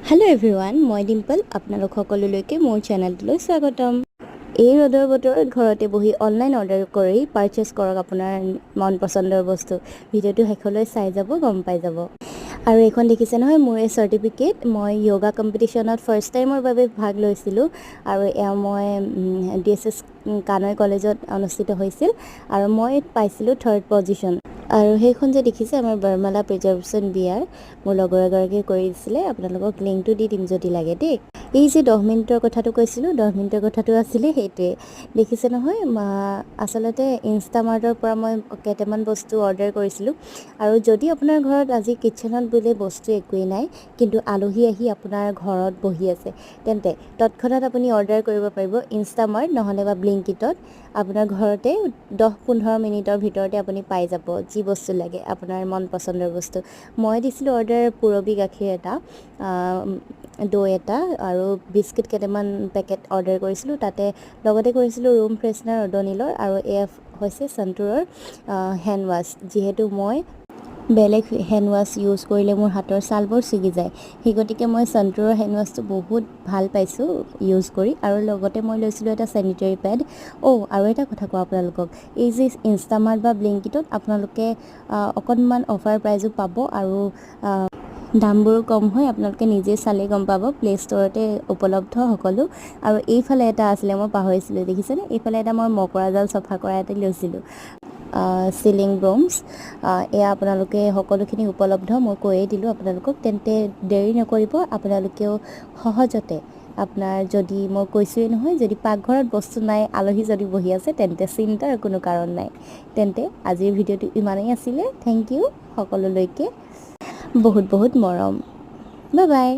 Hello' everyone, মই ডিম্পল, আপোনালোক সকলোলৈকে মোৰ চেনেলটোলৈ স্বাগতম। এই ৰ'দৰ বতৰত ঘৰতে বহি অনলাইন অৰ্ডাৰ কৰি পাৰচেছ কৰক আপোনাৰ মন পচন্দৰ বস্তু। ভিডিঅ'টো শেষলৈ চাই যাব, গম পাই যাব। আৰু এইখন দেখিছে নহয়, মোৰ এই চাৰ্টিফিকেট। মই য়োগা কম্পিটিশ্যনত ফাৰ্ষ্ট টাইমৰ বাবে ভাগ লৈছিলোঁ আৰু এয়া মই ডিএছএছ কানৈ কলেজত অনুষ্ঠিত হৈছিল আৰু মই পাইছিলোঁ থাৰ্ড পজিশ্যন। আৰু সেইখন যে দেখিছে, আমাৰ বৰমালা প্ৰিজাৰ্ভেশ্যন বিয়াৰ মোৰ লগৰ এগৰাকীয়ে কৰি দিছিলে। আপোনালোকক লিংকটো দি দিম যদি লাগে দেই। এই যে 10 মিনিটৰ কথাটো কৈছিলোঁ, 10 মিনিটৰ কথাটো আছিলে সেইটোৱে। দেখিছে নহয়, আচলতে ইনষ্টামাৰ্টৰ পৰা মই কেইটামান বস্তু অৰ্ডাৰ কৰিছিলোঁ। আৰু যদি আপোনাৰ ঘৰত আজি কিটচেনত বোলে বস্তু একোৱেই নাই, কিন্তু আলহী আহি আপোনাৰ ঘৰত বহি আছে, তেন্তে তৎক্ষণাত আপুনি অৰ্ডাৰ কৰিব পাৰিব ইনষ্টামাৰ্ট নহ'লে বা ব্লিংকিটত। আপোনাৰ ঘৰতে 10-15 মিনিটৰ ভিতৰতে আপুনি পাই যাব যি বস্তু লাগে, আপোনাৰ মন পচন্দৰ বস্তু। মই দিছিলোঁ অৰ্ডাৰ পূৰবী গাখীৰ এটা, দৈ এটা আৰু বিস্কুট কেইটামান পেকেট অৰ্ডাৰ কৰিছিলোঁ। তাতে লগতে কৰিছিলোঁ ৰুম ফ্ৰেছনাৰ অডনিলৰ আৰু এয়া হৈছে সন্তুৰৰ হেণ্ড ৱাছ। যিহেতু মই বেলেগ হেণ্ড ৱাছ ইউজ কৰিলে মোৰ হাতৰ ছালবোৰ ছিগি যায়, সেই গতিকে মই সন্তুৰৰ হেণ্ড ৱাছটো বহুত ভাল পাইছোঁ ইউজ কৰি। আৰু লগতে মই লৈছিলোঁ এটা চেনিটেৰী পেড। অ', আৰু এটা কথা কওঁ আপোনালোকক, এই যে ইনষ্টামাৰ্ট বা ব্লিংকিটত আপোনালোকে অকণমান অফাৰ প্ৰাইজো পাব আৰু দামবোৰো কম হয়। আপোনালোকে নিজে চালেই গম পাব, প্লে' ষ্ট'ৰতে উপলব্ধ সকলো। আৰু এইফালে এটা আছিলে, মই পাহৰিছিলোঁ। দেখিছেনে, এইফালে এটা মই মকৰা জাল চফা কৰা এটা লৈছিলোঁ, চিলিং ব্ৰুমছ। এয়া আপোনালোকে সকলোখিনি উপলব্ধ, মই কৈয়ে দিলোঁ আপোনালোকক। তেন্তে দেৰি নকৰিব, আপোনালোকেও সহজতে আপোনাৰ যদি, মই কৈছোঁৱেই নহয়, যদি পাকঘৰত বস্তু নাই, আলহী যদি বহি আছে, তেন্তে চিন্তাৰ কোনো কাৰণ নাই। তেন্তে আজিৰ ভিডিঅ'টো ইমানেই আছিলে। Thank U সকলোলৈকে, বহুত বহুত মৰম, বাই বাই।